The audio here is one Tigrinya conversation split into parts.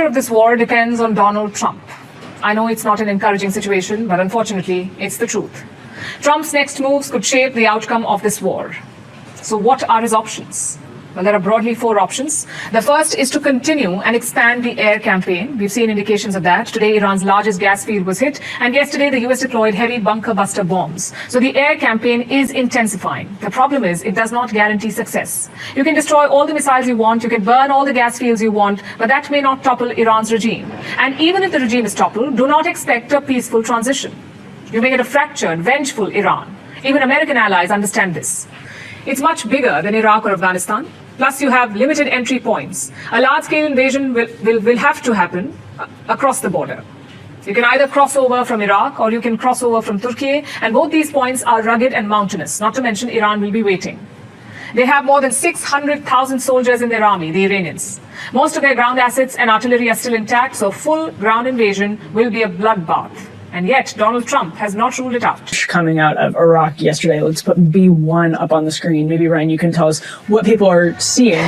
This war depends on Donald Trump. I know it's not an encouraging situation, but unfortunately, it's the truth. Trump's next moves could shape the outcome of this war. So, what are his options? Well, there are broadly four options. The first is to continue and expand the air campaign. We've seen indications of that. Today, Iran's largest gas field was hit, and yesterday, the U S deployed heavy bunker buster bombs. So, the air campaign is intensifying. The problem is, it does not guarantee success. You can destroy all the missiles you want, you can burn all the gas fields you want, but that may not topple Iran's regime. And even if the regime is toppled, do not expect a peaceful transition. You may get a fractured, vengeful Iran. Even American allies understand this. It's much bigger than Iraq or Afghanistan. Plus, you have limited entry points. A large scale invasion will, will, will have to happen uh, across the border. You can either cross over from Iraq or you can cross over from Turkey, and both these points are rugged and mountainous, not to mention Iran will be waiting. They have more than six hundred thousand soldiers in their army, the Iranians. Most of their ground assets and artillery are still intact, so full ground invasion will be a bloodbath. And yet, Donald Trump has not ruled it out. Coming out of Iraq yesterday. Let's put B one up on the screen. Maybe, Ryan, you can tell us what people are seeing.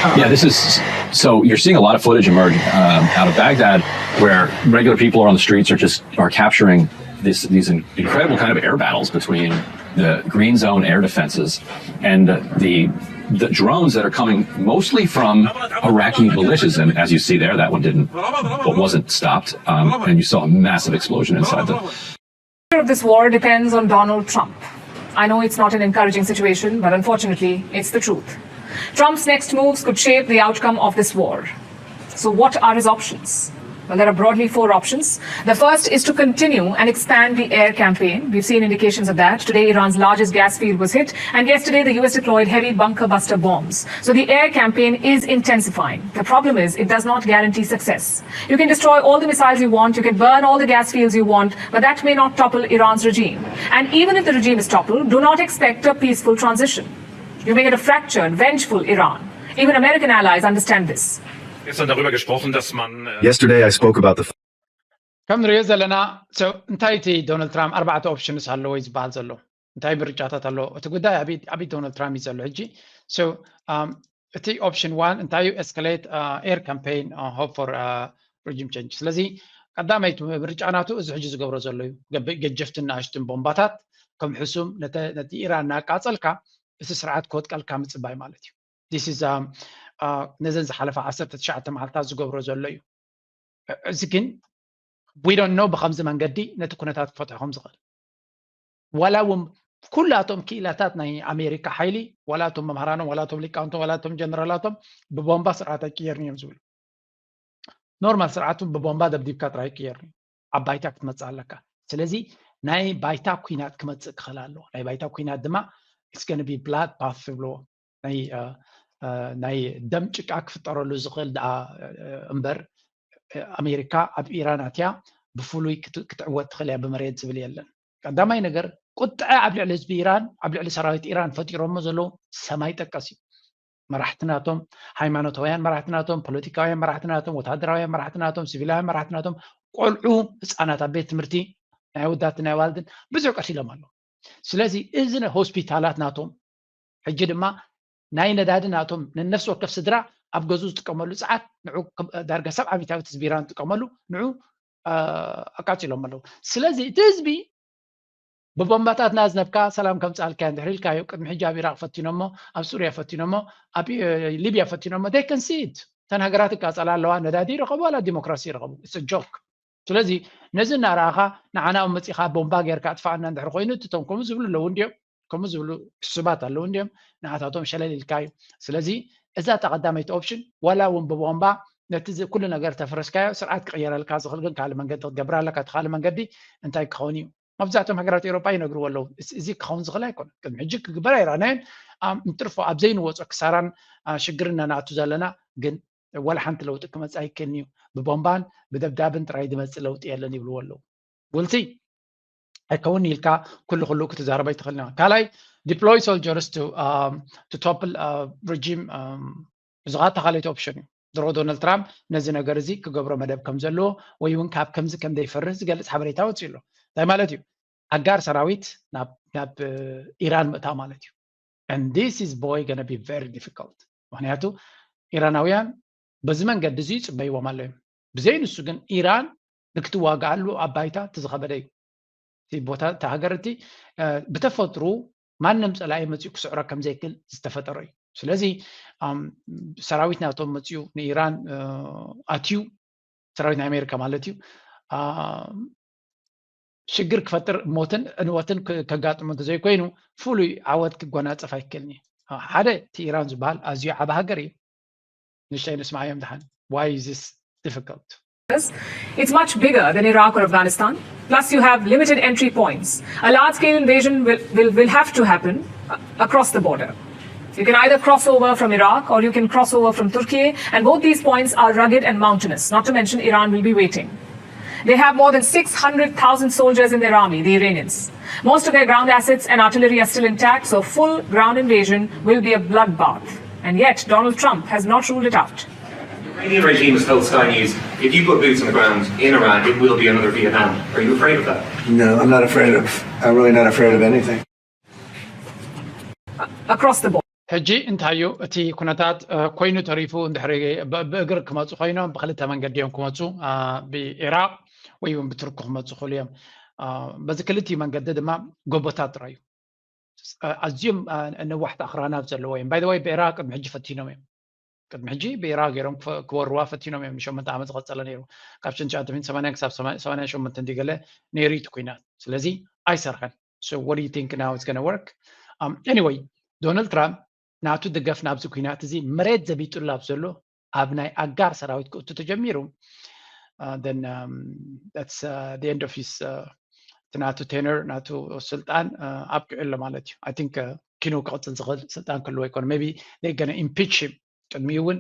Um, Yeah, this is so you're seeing a lot of footage emerge um, out of Baghdad where regular people are on the streets or just are capturing this, these in- incredible kind of air battles between the green zone air defenses and the the drones that are coming mostly from Iraqi militias, and as you see there, that one didn't, but wasn't stopped, um, and you saw a massive explosion inside the Of this war depends on Donald Trump. I know it's not an encouraging situation, but unfortunately, it's the truth. Trump's next moves could shape the outcome of this war. So, what are his options? Well, there are broadly four options. The first is to continue and expand the air campaign. We've seen indications of that. Today, Iran's largest gas field was hit, and yesterday, the U S deployed heavy bunker buster bombs. So, the air campaign is intensifying. The problem is, it does not guarantee success. You can destroy all the missiles you want, you can burn all the gas fields you want, but that may not topple Iran's regime. And even if the regime is toppled, do not expect a peaceful transition. You may get a fractured, vengeful Iran. Even American allies understand this. Gestern darüber gesprochen, dass man äh, Yesterday, I spoke about the ከም ንሪኦ ዘለና so እንታይ እቲ ዶናልድ ትራምፕ ኣርባዕተ ኦፕሽንስ ኣለዎ እዩ ዝበሃል ዘሎ እንታይ ምርጫታት ኣለዎ እቲ ጉዳይ ኣብ ኢድ ዶናልድ ትራምፕ እዩ ዘሎ ሕጂ so እቲ ኦፕሽን ዋን እንታይ እዩ escalate air campaign hope for regime change ስለዚ ቀዳመይቲ ምርጫ ናቱ እዚ ሕጂ ዝገብሮ ዘሎ እዩ ገጀፍትን ንኣሽትን ቦምባታት ከም ሕሱም ነቲ ኢራን እናቃፀልካ እቲ ስርዓት ክወድቀልካ ምፅባይ ማለት እዩ this is ነዘን ዝሓለፈ ዓሰርተ ትሽዓተ መዓልታት ዝገብሮ ዘሎ እዩ እዚ ግን we don't know ብከምዚ መንገዲ ነቲ ኩነታት ክፈትሖ ከም ዝኽእል ዋላ እውን ኩላቶም ክኢላታት ናይ ኣሜሪካ ሓይሊ ዋላ እቶም መምሃራኖም ዋላ እቶም ሊቃውንቶም ዋላ እቶም ጀነራላቶም ብቦምባ ስርዓት ኣይቅየርን እዮም ዝብሉ ኖርማል ስርዓት ብቦምባ ደብዲብካ ጥራይ ይቅየር ኣብ ባይታ ክትመፅእ ኣለካ ስለዚ ናይ ባይታ ኩናት ክመፅእ ክኽእል ኣለዎ ናይ ባይታ ኩናት ድማ it's gonna be blood bath ዝብልዎ ናይ ደም ጭቃ ክፍጠረሉ ዝኽእል ደኣ እምበር ኣሜሪካ ኣብ ኢራን ኣትያ ብፍሉይ ክትዕወት ትኽእል እያ ብመሬት ዝብል የለን ቀዳማይ ነገር ቁጥዐ ኣብ ልዕሊ ህዝቢ ኢራን ኣብ ልዕሊ ሰራዊት ኢራን ፈጢሮሞ ዘለዉ ሰማይ ጠቀስ እዩ መራሕቲ ናቶም ሃይማኖታውያን መራሕቲ ናቶም ፖለቲካውያን መራሕቲ ናቶም ወታደራውያን መራሕቲ ናቶም ሲቪላውያን መራሕቲ ናቶም ቆልዑ ህፃናት ኣብ ቤት ትምህርቲ ናይ ወዳት ናይ ዋልድን ብዙሕ ቀቲሎም ኣለዉ ስለዚ እዚ ሆስፒታላት ናቶም ሕጂ ድማ ናይ ነዳዲ ናቶም ንነፍሲ ወከፍ ስድራ ኣብ ገዝኡ ዝጥቀመሉ ፀዓት ንዑ ዳርጋ ሰብ ዓሚታዊት ህዝቢ ኢራን ዝጥቀመሉ ንዑ ኣቃፂሎም ኣለዉ ስለዚ እቲ ህዝቢ ብቦምባታት ናዝነብካ ሰላም ከምፅኣልካ እንድሕር ኢልካዮ ቅድሚ ሕጂ ኣብ ኢራቅ ፈቲኖሞ ኣብ ሱርያ ፈቲኖሞ ኣብ ሊብያ ፈቲኖሞ they can see it እተን ሃገራት ይቃፀላ ኣለዋ ነዳዲ ይረኸቡ ዋላ ዲሞክራሲ ይረኸቡ it's joke ስለዚ ነዚ እናረኣኻ ንዓና መፂኻ ቦምባ ጌርካ ኣጥፋኣና እንድሕር ኮይኑ እቶም ከምኡ ዝብሉ ኣለዉ እንዲዮም ከምኡ ዝብሉ ሕሱባት ኣለዉ እንዲዮም ንዓታቶም ሸለል ኢልካ እዩ ስለዚ እዛ ተቐዳመይቲ ኦፕሽን ዋላ እውን ብቦምባ ነቲ ኩሉ ነገር ተፍረስካዮ ስርዓት ክቕየረልካ ዝኽእል ግን ካልእ መንገዲ ክትገብር ኣለካ እቲ ካልእ መንገዲ እንታይ ክኸውን እዩ መብዛሕትኦም ሃገራት ኤሮጳ ይነግርዎ ኣለዉ እዚ ክኸውን ዝኽእል ኣይኮነ ቅድሚ ሕጂ ክግበር ኣይረኣናዮን እንትርፎ ኣብ ዘይንወፆ ክሳራን ሽግርን ነናቱ ዘለና ግን ወላ ሓንቲ ለውጢ ክመፅእ ኣይክእልን እዩ ብቦምባን ብደብዳብን ጥራይ ዝመፅእ ለውጢ የለን ይብልዎ ኣለዉ ውልቲ ኣይከውን ኢልካ ኩሉ ኩሉ ክትዛረበ ኣይትኽእል ኢና ካልኣይ deploy soldiers to, um, to topple uh, regime um, እዚኻ ተኻለይቲ ኦፕሽን እዩ ድሮ ዶናልድ ትራምፕ ነዚ ነገር እዚ ክገብሮ መደብ ከም ዘለዎ ወይ እውን ካብ ከምዚ ከም ዘይፈርህ ዝገልፅ ሓበሬታ ወፂኡ ኣሎ እንታይ ማለት እዩ ኣጋር ሰራዊት ናብ ኢራን ምእታው ማለት እዩ and this is boy gonna be very difficult ምክንያቱ ኢራናውያን በዚ መንገዲ እዚ ይፅበይዎም ኣለዮም ብዘይ ንሱ ግን ኢራን ንክትዋጋኣሉ ኣብ ባይታ እቲ ዝኸበደ እዩ። እቲ ቦታ እቲ ሃገር እቲ ብተፈጥሩ ማንም ፀላኢ መፅኡ ክስዕሮ ከምዘይክእል ዝተፈጠረ እዩ። ስለዚ ሰራዊት ናቶም መፅኡ ንኢራን ኣትዩ፣ ሰራዊት ናይ ኣሜሪካ ማለት እዩ፣ ሽግር ክፈጥር ሞትን ዕንወትን ከጋጥሞ እንተዘይኮይኑ ፍሉይ ዓወት ክጎናፀፍ ኣይክእልን እዩ። ሓደ እቲ ኢራን ዝበሃል ኣዝዩ ዓቢ ሃገር እዩ። ንሽተይ ንስማዓዮም ድሓን why is this difficult? It's much bigger than Iraq or Afghanistan. Plus, you have limited entry points. A large scale invasion will, will, will have to happen across the border. You can either cross over from Iraq or you can cross over from Turkey, and both these points are rugged and mountainous, not to mention Iran will be waiting. They have more than six hundred thousand soldiers in their army, the Iranians. Most of their ground assets and artillery are still intact, so full ground invasion will be a bloodbath. And yet, Donald Trump has not ruled it out. The Iranian regime has told Sky News, if you put boots on the ground in Iran, it will be another Vietnam. Are you afraid of that? No, I'm not afraid of, I'm really not afraid of anything. Across the board. ሕጂ እንታይ እዩ እቲ ኩነታት ኮይኑ ተሪፉ? እንድሕሪ ብእግር ክመፁ ኮይኖም ብክልተ መንገዲ እዮም ክመፁ፣ ብኢራቅ ወይ እውን ብቱርክ ክመፁ ክእሉ እዮም። በዚ ክልቲኡ መንገዲ ድማ ጎቦታት ጥራይ እዩ። ኣዝዮም ነዋሕቲ ኣኽራናት ዘለዎ እዮም። By the way ብኢራቅ ቅድሚ ሕጂ ፈቲኖም እዮም። ቅድሚ ሕጂ ብኢራቅ ገይሮም ክወርዋ ፈቲኖም እዮም። ንሸመንተ ዓመት ዝቐፀለ ነይሩ። ካብ ሽሕን ትሽዓተ ሚእትን ሰማንያን ክሳብ ሰማንያን ሸሞንተን ድዩ ገለ ነይሩ እቲ ኩናት። ስለዚ ኣይሰርሐን። So what do you think now is gonna work? Anyway ዶናልድ ትራምፕ ናቱ ደገፍ ናብዚ ኩናት እዚ መሬት ዘቢጡሉ ኣብ ዘሎ ኣብ ናይ ኣጋር ሰራዊት ክእቱ ተጀሚሩ፣ then that's the end of his እቲ ናቱ tenure ናቱ ስልጣን ኣብቂዑ ኣሎ ማለት እዩ። I think ኪኖ ክቕፅል ዝኽእል ስልጣን ክህልዎ ኣይኮነ። Maybe they gonna impeach him ቅድሚኡ እውን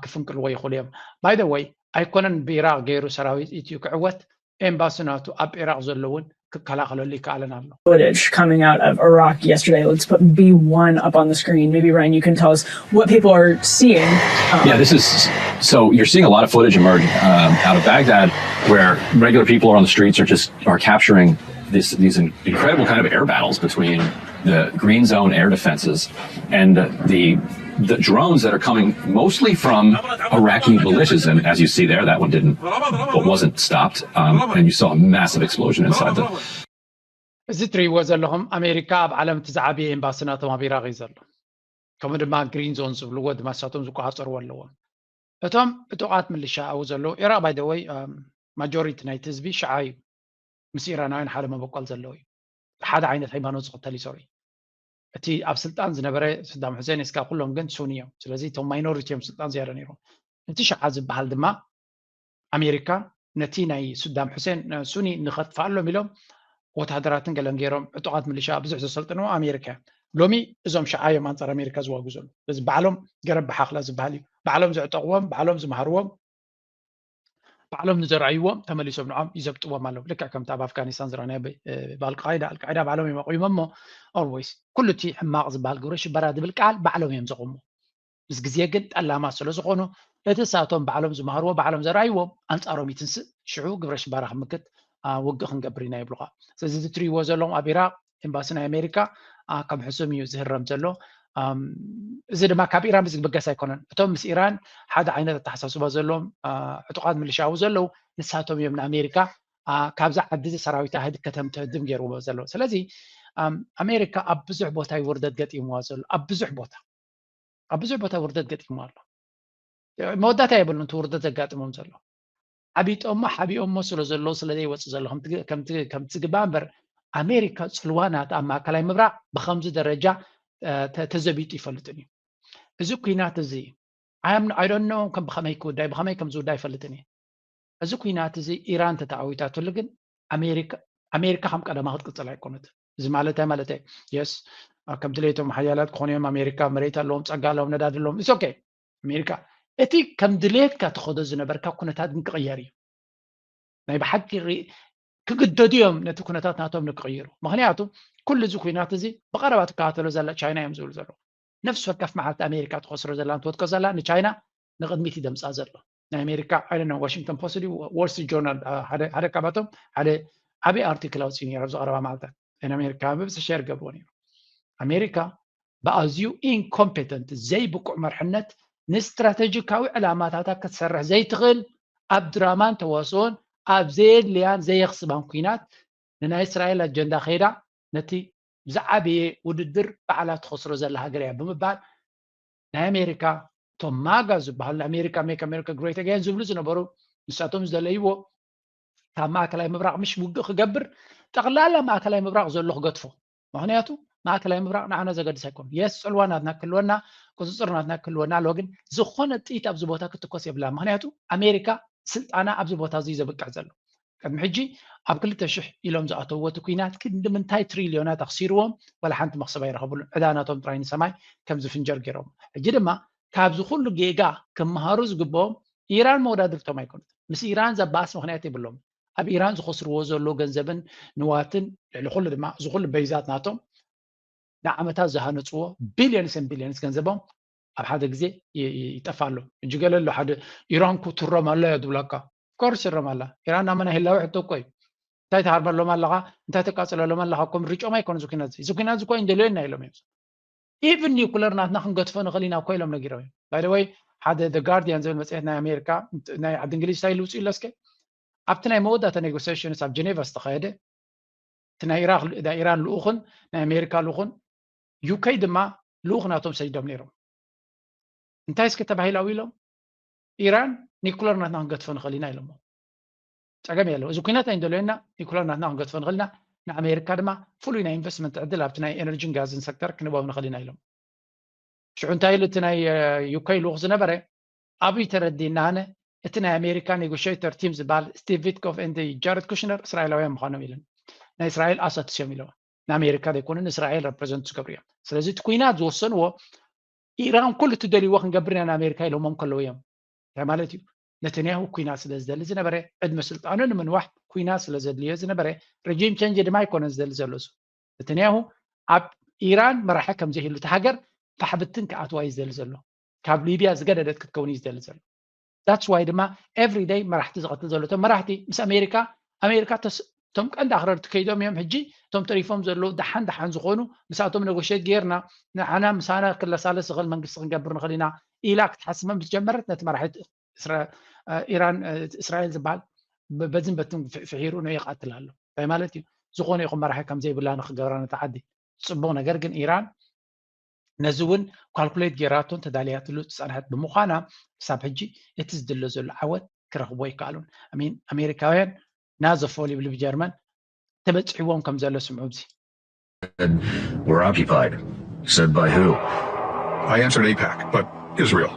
ክፍንቅልዎ ይኽእሉ እዮም። By the way ኣይኮነን ብኢራቅ ገይሩ ሰራዊት ኢትዩ ክዕወት ኤምባሲ ናቱ ኣብ ኢራቅ ዘሎ እውን ክከላኸለሉ ይከኣለን ኣሎ። Footage coming out of Iraq yesterday. Let's put B one up on the screen. Maybe Ryan, you can tell us what people are seeing. Yeah, this is so you're seeing a lot of footage emerge um, out of Baghdad where regular people are on the streets or just are capturing this, these incredible kind of air battles between the green zone air defenses and the the drones that are coming mostly from Iraqi militias, and as you see there, that one didn't, but wasn't stopped, um, and you saw a massive explosion inside the. እዚ ትሪእዎ ዘለኹም ኣሜሪካ ኣብ ዓለም እቲ ዝዓበየ ኤምባሲ ናቶም ኣብ ኢራቅ እዩ ዘሎ። ከምኡ ድማ ግሪን ዞን ዝብልዎ ድማ ንሳቶም ዝቆፃፀርዎ ኣለዎም። እቶም ዕጡቃት ምልሻ ኣብኡ ዘለዉ ኢራቅ by the way majority ናይቲ ህዝቢ ሽዓ እዩ። ምስ ኢራናውያን ሓደ መበቆል ዘለዎ እዩ። ሓደ ዓይነት ሃይማኖት ዝኽተል እዩ። Sorry እቲ ኣብ ስልጣን ዝነበረ ስዳም ሑሴን እስካ ኩሎም ግን ሱኒ እዮም። ስለዚ እቶም minority እዮም ስልጣን ዝያዳ ነይሮም። እቲ ሽዓ ዝበሃል ድማ ኣሜሪካ ነቲ ናይ ስዳም ሑሴን ሱኒ ንኸጥፍኣሎም ኢሎም ወታደራትን ገለን ገይሮም ዕጡቃት ምልሻ ብዙሕ ዘሰልጥንዎ ኣሜሪካ እዮም። ሎሚ እዞም ሽዓ እዮም ኣንፃር ኣሜሪካ ዝዋጉ ዘለዉ። ስለዚ ባዕሎም ገረብ ብሓኽላ ዝበሃል እዩ። ባዕሎም ዘዕጠቕዎም፣ ባዕሎም ዝመሃርዎም፣ ባዕሎም ንዘርኣይዎም ተመሊሶም ንዖም ይዘብጥዎም ኣለዉ። ልክዕ ከምቲ ኣብ ኣፍጋኒስታን ዝረኣናዮ ብኣልቃይዳ ኣልቃይዳ ባዕሎም እዮም ኣቑሞሞ። Always ኩሉ እቲ ሕማቕ ዝበሃል ግብረ ሽበራ ዝብል ቃል ባዕሎም እዮም ዘቑሙ። ምስ ግዜ ግን ጠላማት ስለ ዝኾኑ እቲ ሳቶም ባዕሎም ዝመሃርዎ ባዕሎም ዘርኣይዎም ኣንፃሮም ይትንስእ፣ ሽዑ ግብረ ሽበራ ክምክት ውግእ ክንገብር ኢና ይብሉኻ። ስለዚ እዚ ትሪእዎ ዘለኹም ኣብ ኢራቅ ኤምባሲ ናይ ኣሜሪካ ከም ሕሱም እዩ ዝህረም ዘሎ። እዚ ድማ ካብ ኢራን ብዝግበገስ ኣይኮነን። እቶም ምስ ኢራን ሓደ ዓይነት ኣተሓሳስባ ዘለዎም ዕጡቃት ምልሻ ኣብኡ ዘለዉ ንሳቶም እዮም ንኣሜሪካ ካብዛ ዓዲ እዚ ሰራዊታ ህድግ ከተም ትህድም ገይርዎ ዘለዉ። ስለዚ ኣሜሪካ ኣብ ብዙሕ ቦታ እዩ ውርደት ገጢምዋ ዘሎ። ኣብ ብዙሕ ቦታ ኣብ ብዙሕ ቦታ ውርደት ገጢምዋ ኣሎ። መወዳእታ የብሉን እቲ ውርደት ዘጋጥሞም ዘሎ። ሓቢጦሞ ሓቢኦሞ ስለ ዘለዉ ስለ ዘይወፅእ ዘሎ ከምቲ ዝግባእ እምበር ኣሜሪካ ፅልዋ ናታ ኣብ ማእከላይ ምብራቅ ብከምዚ ደረጃ ተዘቢጡ ይፈልጥን እዩ። እዚ ኩናት እዚ I don't know ከም ብከመይ ክውዳእ ብከመይ ከም ዝውዳእ ኣይፈልጥን እየ። እዚ ኩናት እዚ ኢራን ተተዓዊታትሉ ግን ኣሜሪካ ኣሜሪካ ከም ቀደማ ክትቅፅል ኣይኮነትን። እዚ ማለት እንታይ ማለት እዩ? Yes ከም ድሌቶም ሓያላት ክኾኑ እዮም። ኣሜሪካ መሬት ኣለዎም፣ ፀጋ ኣለዎም፣ ነዳዲ ኣለዎም። It's okay ኣሜሪካ እቲ ከም ድሌትካ ትኸዶ ዝነበርካ ኩነታት ግን ክቕየር እዩ። ናይ ብሓቂ ክግደዱ እዮም ነቲ ኩነታት ናቶም ንክቕይሩ። ምክንያቱ ኩሉ እዚ ኩናት እዚ ብቐረባ ትከታተሎ ዘላ ቻይና እዮም ዝብሉ ዘለዉ። ነፍሲ ወከፍ መዓልቲ ኣሜሪካ ትኸስሮ ዘላ ትወድቆ ዘላ ንቻይና ንቕድሚት ይደምፃ ዘሎ። ናይ ኣሜሪካ I don't know ዋሽንግተን ፖስት ድዩ ዎል ስትሪት ጆርናል ሓደ ካብኣቶም ሓደ ዓብዪ ኣርቲክል ኣውፅኡ ነይሩ ኣብዚ ቀረባ መዓልታት። ናይ ኣሜሪካ ብብዝሒ ሸር ገብርዎ ነይሩ። ኣሜሪካ ብኣዝዩ ኢንኮምፔተንት ዘይብቁዕ መርሕነት ንስትራተጂካዊ ዕላማታታ ክትሰርሕ ዘይትኽእል ኣብ ድራማን ተዋስኦን ኣብ ዘየድልያን ዘየኽስባን ኲናት ንናይ እስራኤል ኣጀንዳ ከይዳ ነቲ ዝዓበየ ውድድር ባዕላ ትኸስሮ ዘላ ሃገር እያ ብምባል ናይ ኣሜሪካ እቶም ማጋ ዝበሃሉ ናይ ኣሜሪካ make America great again ዝብሉ ዝነበሩ ንሳቶም ዝደለይዎ ካብ ማእከላይ ምብራቕ ምሽ ውግእ ክገብር ጠቕላላ ማእከላይ ምብራቕ ዘሎ ክገድፎ ምክንያቱ ማእከላይ ምብራቕ ንዓና ዘገድስ ኣይኮኑ የስ ፅልዋ ናትና ክህልወና ቁፅፅር ናትና ክህልወና ኣለዎ ግን ዝኾነ ጥይት ኣብዚ ቦታ ክትኮስ የብላ ምክንያቱ ኣሜሪካ ስልጣና ኣብዚ ቦታ እዚ ዘብቅዕ ዘሎ ቅድሚ ሕጂ ኣብ ክልተ ሽሕ ኢሎም ዝኣተውዎ እቲ ኲናት ክንዲ ምንታይ ትሪልዮናት ኣኽሲርዎም ዋላ ሓንቲ መኽሰብ ኣይረኸብሉን ዕዳ ናቶም ጥራይ ንሰማይ ከም ዝፍንጀር ገይሮም ሕጂ ድማ ካብዚ ኩሉ ጌጋ ክመሃሩ ዝግብኦም ኢራን መወዳድርቶም ኣይኮኑት ምስ ኢራን ዘባእስ ምኽንያት የብሎም ኣብ ኢራን ዝኸስርዎ ዘሎ ገንዘብን ንዋትን ልዕሊ ኩሉ ድማ እዚ ኩሉ በይዛት ናቶም ንዓመታት ዝሃነፅዎ billions and billions ገንዘቦም ኣብ ሓደ ግዜ ይጠፋ ኣሎ እጂ ገለ ኣሎ ሓደ ኢራን እኮ ትረም ኣላ እያ ዝብለካ ኮርስ ይረም ኣላ ኢራን ናመና ህላዊ ሕቶ እኮ እዩ እንታይ ትሃርመሎም ኣለኻ እንታይ ተቃፅለሎም ኣለኻ እኮ ምርጮም ኣይኮነ ዝኩናት እዚ ኩናት እኮ እንደልዮ ኢና ኢሎም እዮም even ኒኩለር ናትና ክንገትፎ ንኽእል ኢና እኮ ኢሎም ነጊሮም እዮም ባይደወይ ሓደ the guardian ዝብል መፅሄት ናይ ኣሜሪካ ናይ ዓዲ እንግሊዝ እንታይ ልውፅኡ ኢሎ እስከ ኣብቲ ናይ መወዳእታ negotiations ኣብ ጀኔቫ ዝተኸየደ እቲ ናይ ኢራን ልኡኽን ናይ ኣሜሪካ ልኡኽን ዩከይ ድማ ልኡኽ ናቶም ሰዲዶም ነይሮም እንታይ እስከ ተባሂላዊ ኢሎም ኢራን ኒኩለር ናትና ክንገትፎ ንኽእል ኢና ኢሎሞ ፀገም የለው እዚ ኩናት ኣይንደልዮና ኒኩለር ናትና ክንገትፎ ንኽእል ኢና ንኣሜሪካ ድማ ፍሉይ ናይ ኢንቨስትመንት ዕድል ኣብቲ ናይ ኤነርጂን ጋዝን ሰክተር ክንህቦም ንኽእል ኢና ኢሎም ሽዑ እንታይ ኢሉ እቲ ናይ ዩከይ ልኡኽ ዝነበረ ኣብይ ተረዲእና ኣነ እቲ ናይ ኣሜሪካ negotiator team ዝበሃል ስቲቭ ዊትኮፍ and ጃረድ ኩሽነር እስራኤላውያን ምዃኖም ኢለን ናይ እስራኤል ኣሳትስዮም ኢለዋ ንኣሜሪካ ዘይኮኑ ንእስራኤል represent ዝገብሩ እዮም ስለዚ እቲ ኩናት ዝወሰንዎ ኢራን ኩሉ እትደልይዎ ክንገብር ኢና ንኣሜሪካ ኢሎሞም ከለዉ እዮም እንታይ ማለት እዩ ነተንያሁ ኩናት ስለ ዝደሊ ዝነበረ ዕድመ ስልጣኑ ንምንዋሕ ኩናት ስለ ዘድልዮ ዝነበረ regime change ድማ ኣይኮነን ዝደሊ ዘሎ ነተንያሁ ኣብ ኢራን መራሒ ከም ዘይህሉ እቲ ሃገር ፋሕብትን ክኣትዋ እዩ ዝደሊ ዘሎ ካብ ሊብያ ዝገደደት ክትከውን እዩ ዝደሊ ዘሎ that's why ድማ every day መራሕቲ ዝቐትል ዘሎ እቶም መራሕቲ ምስ ኣሜሪካ ኣሜሪካ እቶም ቀንዲ ኣኽረርቲ ከይዶም እዮም ሕጂ እቶም ተሪፎም ዘለዉ ደሓን ደሓን ዝኾኑ ምሳቶም negotiate ጌርና ንዓና ምሳና ክለሳለስ ዝኽእል መንግስቲ ክንገብር ንኽእል ኢና ኢላ ክትሓስብ ምስ ጀመረት ነቲ መራሒ ኢራን እስራኤል ዝበሃል በዝን በትን ፍሒሩ ነው ይቐትል ኣሎ እንታይ ማለት እዩ ዝኾነ ይኹን መራሒ ከም ዘይብላ ንክገብራ ነቲ ዓዲ ፅቡቕ ነገር ግን ኢራን ነዚ እውን calculate ጌራቶን ተዳልያትሉ ዝፀንሐት ብምዃና ክሳብ ሕጂ እቲ ዝድለ ዘሎ ዓወት ክረኽቦ ኣይከኣሉን ኣሜሪካውያን ናዘፎል ይብል ብጀርመን ተበፅሕዎም ከም ዘሎ ስምዑ እዚ We're occupied. Said by who? I answered AIPAC, but Israel.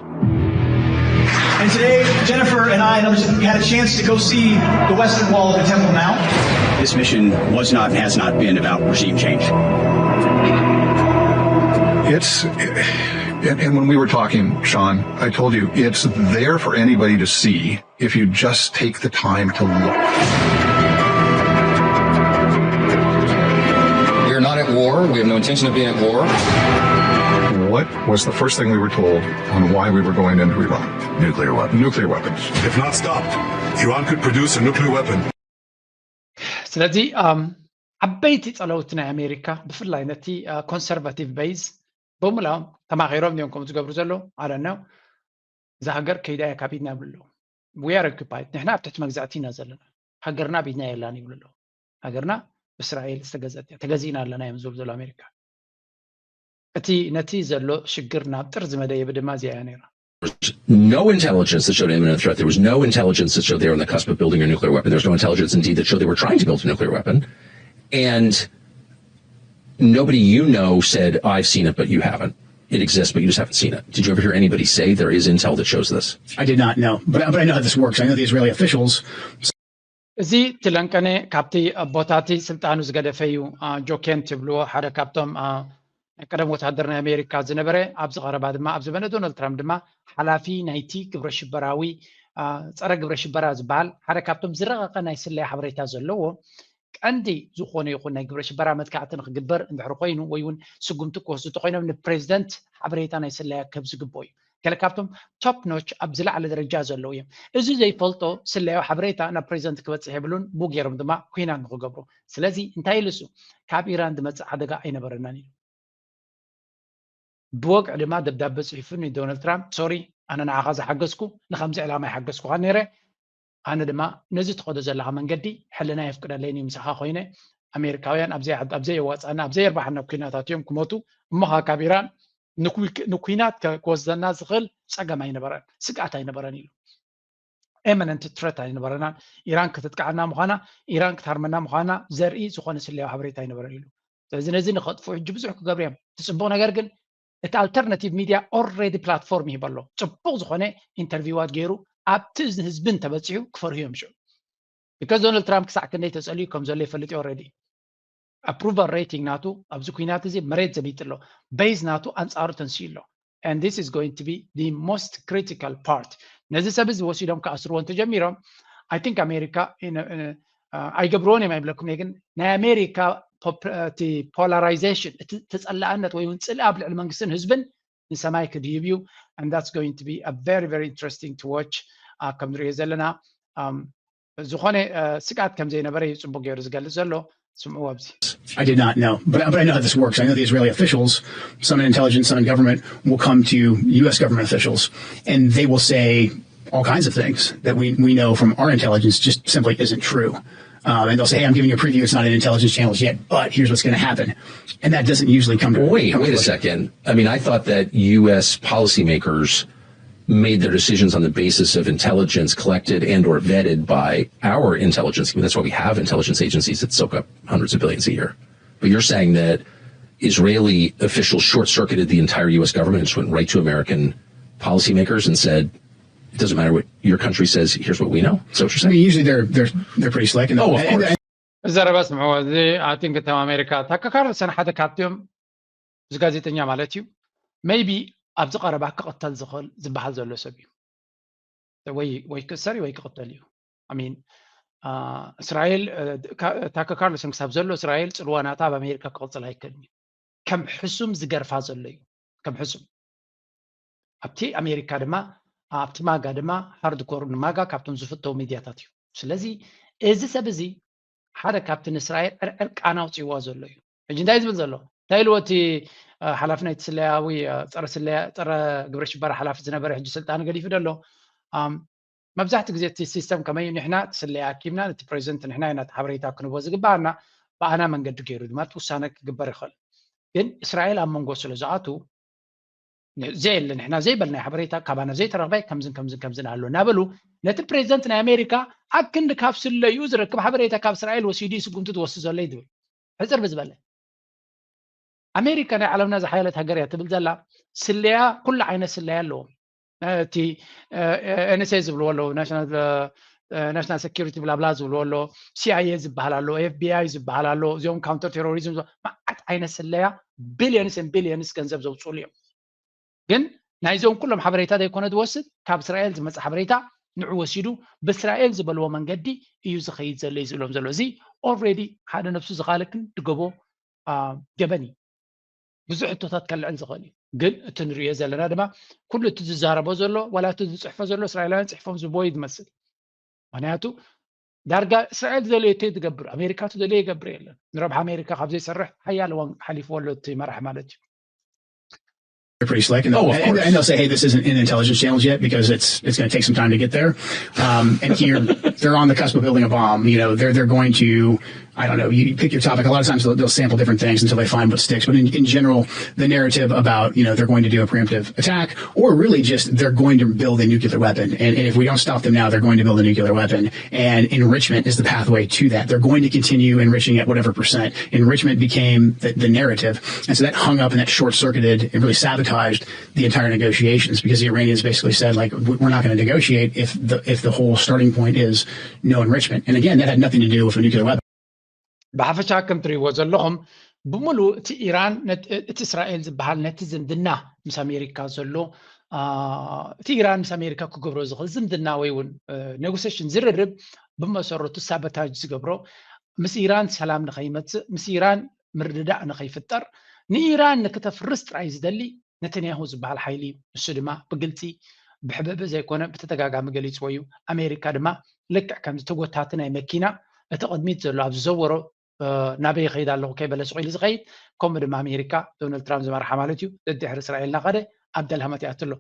And today, Jennifer and I had a chance to go see the Western Wall of the Temple Mount. This mission was not and has not been about regime change. It's, and, and when we were talking, Sean, I told you it's there for anybody to see if you just take the time to look. We're not at war. We have no intention of being at war. What was the first thing we were told on why we were going into Iran? Nuclear weapon. Nuclear weapons. If not stopped, Iran could produce a nuclear weapon. ስለዚ ዓበይቲ ጸለውቲ ናይ ኣሜሪካ ብፍላይ ነቲ conservative base ብምልኦም ተማኺሮም እዮም ከምኡ ዝገብሩ ዘለዉ ኣለና እዛ ሃገር ከይዳ እያ ካብ ኢድና ይብሉ ኣለዉ we are occupied ንሕና ኣብ ትሕቲ መግዛእቲ ኢና ዘለና ሃገርና ኣብ ኢድና የላን ይብሉ ኣለዉ ሃገርና ብእስራኤል ዝተገዘት እያ ተገዚእና ኣለና እዮም ዝብሉ ዘለዉ ኣሜሪካ እቲ ነቲ ዘሎ ሽግር ናብ ጥርዚ መደየቢ ድማ እዚኣ እያ ነይራ no intelligence that showed imminent threat. There was no intelligence that showed they were on the cusp of building a nuclear weapon. There was no intelligence, indeed, that showed they were trying to build a nuclear weapon. And nobody you know said, I've seen it, but you haven't. It exists, but you just haven't seen it. Did you ever hear anybody say there is intel that shows this? I did not know, but, but I know how this works. I know the Israeli officials. እዚ ትለንቀነ ካብቲ ቦታቲ ስልጣኑ ዝገደፈ እዩ ጆኬን ትብልዎ ሓደ ካብቶም ናይ ቀደም ወታደር ናይ ኣሜሪካ ዝነበረ ኣብዚ ቀረባ ድማ ኣብ ዘበነ ዶናልድ ትራምፕ ድማ ሓላፊ ናይቲ ግብረ ሽበራዊ ፀረ ግብረ ሽበራ ዝበሃል ሓደ ካብቶም ዝረቐቐ ናይ ስለያ ሓበሬታ ዘለዎ ቀንዲ ዝኾነ ይኹን ናይ ግብረ ሽበራ መጥቃዕቲ ንክግበር እንድሕር ኮይኑ ወይ እውን ስጉምቲ ክወስዱ እንተኮይኖም ንፕሬዚደንት ሓበሬታ ናይ ስለያ ክህብ ዝግብኦ እዩ ገለ ካብቶም top notch ኣብ ዝለዓለ ደረጃ ዘለዉ እዮም እዚ ዘይፈልጦ ስለያዊ ሓበሬታ ናብ ፕሬዚደንት ክበፅሕ የብሉን ብኡ ገይሮም ድማ ኩናት ንክገብሩ ስለዚ እንታይ ኢሉ እሱ ካብ ኢራን ዝመፅእ ሓደጋ ኣይነበረናን ኢሉ ብወግዒ ድማ ደብዳበ ፅሒፉ ንዶናልድ ትራምፕ sorry ኣነ ንዓኻ ዝሓገዝኩ ንከምዚ ዕላማ ይሓገዝኩኻ ነይረ ኣነ ድማ ነዚ ትኸዶ ዘለኻ መንገዲ ሕልና የፍቅደለይን እዩ። ምሳኻ ኮይነ ኣሜሪካውያን ኣብ ዘይ- ኣብ ዘየዋፅኣና ኣብ ዘየርባሓና ኩናታት እዮም ክሞቱ። እሞ ኸዓ ካብ ኢራን ንኩ- ንኩናት ከ- ክወስደና ዝኽእል ፀገም ኣይነበረን፣ ስግኣት ኣይነበረን ኢሉ። ኤመነንት ትረት ኣይነበረናን። ኢራን ክትጥቃዓና ምዃና፣ ኢራን ክትሃርመና ምዃና ዘርኢ ዝኾነ ስለያዊ ሓበሬታ ኣይነበረን ኢሉ። ስለዚ ነዚ ንኸጥፍኡ ሕጂ ብዙሕ ክገብሩ እዮም። እቲ ፅቡቕ ነገር ግን እቲ ኣልተርናቲቭ ሚድያ ኦልሬዲ ፕላትፎርም ይህበሎ። ፅቡቕ ዝኾነ ኢንተርቪዋት ገይሩ ኣብቲ ህዝቢ እንተበፂሑ ክፈርሁ እዮም ሽዑ። ቢካዝ ዶናልድ ትራምፕ ክሳዕ ክንደይ ተፀልዩ ከም ዘሎ ይፈልጥ እዩ ኦልሬዲ። ኣፕሩቫል ሬቲንግ ናቱ ኣብዚ ኩናት እዚ መሬት ዘቢጡ ኣሎ። ቤዝ ናቱ ኣንፃሩ ተንስኡ ኣሎ። And this is going to be the most critical part። ነዚ ሰብ እዚ ወሲዶም ክኣስርዎ እንተጀሚሮም፣ I think ኣሜሪካ ኣይገብርዎን እዮም ኣይብለኩም፣ ግን ናይ ኣሜሪካ እቲ ፖላራይዜሽን፣ እቲ ተፀላእነት ወይ እውን ፅልኢ ኣብ ልዕሊ መንግስትን ህዝብን ንሰማይ ክድይብ እዩ። And that's going to be a very, very interesting to watch። ከም ንሪኦ ዘለና ዝኾነ ስግኣት ከም ዘይነበረ እዩ ፅቡቅ ገይሩ ዝገልፅ ዘሎ። ስምዑ ኣብዚ። I did not know, but, but I know how this works. I know the Israeli officials, some in intelligence, some in government, will come to U S government officials, and they will say all kinds of things that we, we know from our intelligence just simply isn't true. Um, and they'll say, "Hey, I'm giving you a preview. It's not an intelligence channel yet, but here's what's going to happen." And that doesn't usually come to Wait, come wait to a second. I mean, I thought that U S policymakers made their decisions on the basis of intelligence collected and or vetted by our intelligence. I mean, that's why we have intelligence agencies that soak up hundreds of billions a year. But you're saying that Israeli officials short-circuited the entire U S government and just went right to American policymakers and said, "It doesn't matter what your country says, here's what we know." Is that what you're I saying? Mean, usually they're they're they're pretty slick. And oh, of course. ዘረባ ስምዕዎ እዚ። I think እቶም ኣሜሪካ ታከ ካርልሰን ሓደ ካብቲኦም እዚ ጋዜጠኛ ማለት እዩ። Maybe ኣብዚ ቀረባ ክቕተል ዝኽእል ዝበሃል ዘሎ ሰብ እዩ። ወይ ወይ ክእሰር ወይ ክቕተል እዩ። I mean እስራኤል ታከ ካርልሰን ክሳብ ዘሎ እስራኤል ፅልዋ ናታ ኣብ ኣሜሪካ ክቕፅል ኣይክእልን እዩ። ከም ሕሱም ዝገርፋ ዘሎ እዩ። ከም ሕሱም ኣብቲ ኣሜሪካ ድማ ኣብቲ ማጋ ድማ ሃርድኮር ንማጋ ካብቶም ዝፍተው ሚድያታት እዩ። ስለዚ እዚ ሰብ እዚ ሓደ ካብቲ ንእስራኤል ዕርቃን ኣውፅእዋ ዘሎ እዩ። ሕጂ እንታይ ዝብል ዘሎ እንታይ ኢልዎ እቲ ሓላፊ ናይቲ ስለያዊ ፀረ ግብረ ሽበራ ሓላፊ ዝነበረ ሕጂ ስልጣን ገዲፉ ዘሎ። መብዛሕቲ ግዜ እቲ ሲስተም ከመይ ንሕና እቲ ስለያ ኣኪብና ነቲ ፕሬዚደንት ንሕና ኢና ሓበሬታ ክንቦ ዝግባኣና ብኣና መንገዲ ገይሩ ድማ እቲ ውሳነ ክግበር ይኽእል። ግን እስራኤል ኣብ መንጎ ስለ ዝኣቱ ዘየለ ንሕና ዘይበልናይ ሓበሬታ ካባና ዘይተረኽበ ከምዝን ከምዝን ከምዝን ኣሎ እናበሉ ነቲ ፕሬዚደንት ናይ ኣሜሪካ ኣክንዲ ካብ ስለዩ ዝረክብ ሓበሬታ ካብ እስራኤል ወሲዱ ስጉምቲ ትወስድ ዘሎ ይድብል ሕፅር ብዝበለ ኣሜሪካ ናይ ዓለምና ዝሓየለት ሃገር እያ ትብል ዘላ። ስለያ ኩሉ ዓይነት ስለያ ኣለዎም። እቲ ኤንኤስኤ ዝብልዎ ኣለዉ፣ ናሽናል ሴኪሪቲ ብላብላ ዝብልዎ ኣሎ፣ ሲኣይኤ ዝበሃል ኣሎ፣ ኤፍቢኣይ ዝበሃል ኣሎ። እዚኦም ካውንተር ቴሮሪዝም መዓት ዓይነት ስለያ ቢልዮንስ ን ቢልዮንስ ገንዘብ ዘውፅሉ እዮም። ግን ናይዞም ኩሎም ሓበሬታ ዘይኮነ ዝወስድ ካብ እስራኤል ዝመፅእ ሓበሬታ ንዑ ወሲዱ ብእስራኤል ዝበልዎ መንገዲ እዩ ዝኸይድ ዘሎ እዩ ዝብሎም ዘሎ። እዚ ኦልሬዲ ሓደ ነብሱ ዝኻልክን ድገቦ ገበን እዩ። ብዙሕ ሕቶታት ከልዕል ዝኽእል እዩ። ግን እቲ ንሪኦ ዘለና ድማ ኩሉ እቲ ዝዛረቦ ዘሎ ዋላ እቲ ዝፅሕፎ ዘሎ እስራኤላውያን ፅሕፎም ዝቦ እዩ ዝመስል። ምክንያቱ ዳርጋ እስራኤል ዝደለዮ እተይ ዝገብር ኣሜሪካ ትደለዮ ይገብር የለን። ንረብሓ ኣሜሪካ ካብ ዘይሰርሕ ሓያል እዋን ሓሊፍዎ ኣሎ እቲ መራሕ ማለት እዩ። They're pretty slick. And, oh, of course. And, and they'll say, "Hey, this isn't in intelligence channels yet because it's it's going to take some time to get there." Um, and here, they're on the cusp of building a bomb. You know, they're they're going to I don't know, you pick your topic. A lot of times they'll, they'll sample different things until they find what sticks. But in, in general, the narrative about, you know, they're going to do a preemptive attack, or really just they're going to build a nuclear weapon. And, and if we don't stop them now, they're going to build a nuclear weapon. And enrichment is the pathway to that. They're going to continue enriching at whatever percent. Enrichment became the, the narrative. And so that hung up and that short circuited and really sabotaged the entire negotiations because the Iranians basically said, like, "We're not going to negotiate if the, if the whole starting point is no enrichment." And again, that had nothing to do with a nuclear weapon. ብሓፈሻ ከም ትሪእዎ ዘለኹም ብምሉእ እቲ ኢራን እቲ እስራኤል ዝበሃል ነቲ ዝምድና ምስ ኣሜሪካ ዘሎ እቲ ኢራን ምስ ኣሜሪካ ክገብሮ ዝኽእል ዝምድና ወይ እውን ኔጎሴሽን ዝርርብ ብመሰረቱ ሳበታጅ ዝገብሮ ምስ ኢራን ሰላም ንኸይመፅእ ምስ ኢራን ምርድዳእ ንኸይፍጠር ንኢራን ንክተፍርስ ጥራይ ዝደሊ ነተንያሁ ዝበሃል ሓይሊ እዩ። ንሱ ድማ ብግልፂ ብሕብእብእ ዘይኮነ ብተደጋጋሚ ገሊፅዎ እዩ። ኣሜሪካ ድማ ልክዕ ከምዚ ተጎታቲ ናይ መኪና እቲ ቅድሚት ዘሎ ኣብ ዝዘወሮ ናበይ ይኸይድ ኣለኹ ከይበለ ስቕ ኢሉ ዝኸይድ ከምኡ ድማ ኣሜሪካ ዶናልድ ትራምፕ ዝመርሓ ማለት እዩ ደድሕሪ እስራኤል እናኸደ ኣብ ደልሃመት ይኣቱ ኣሎ።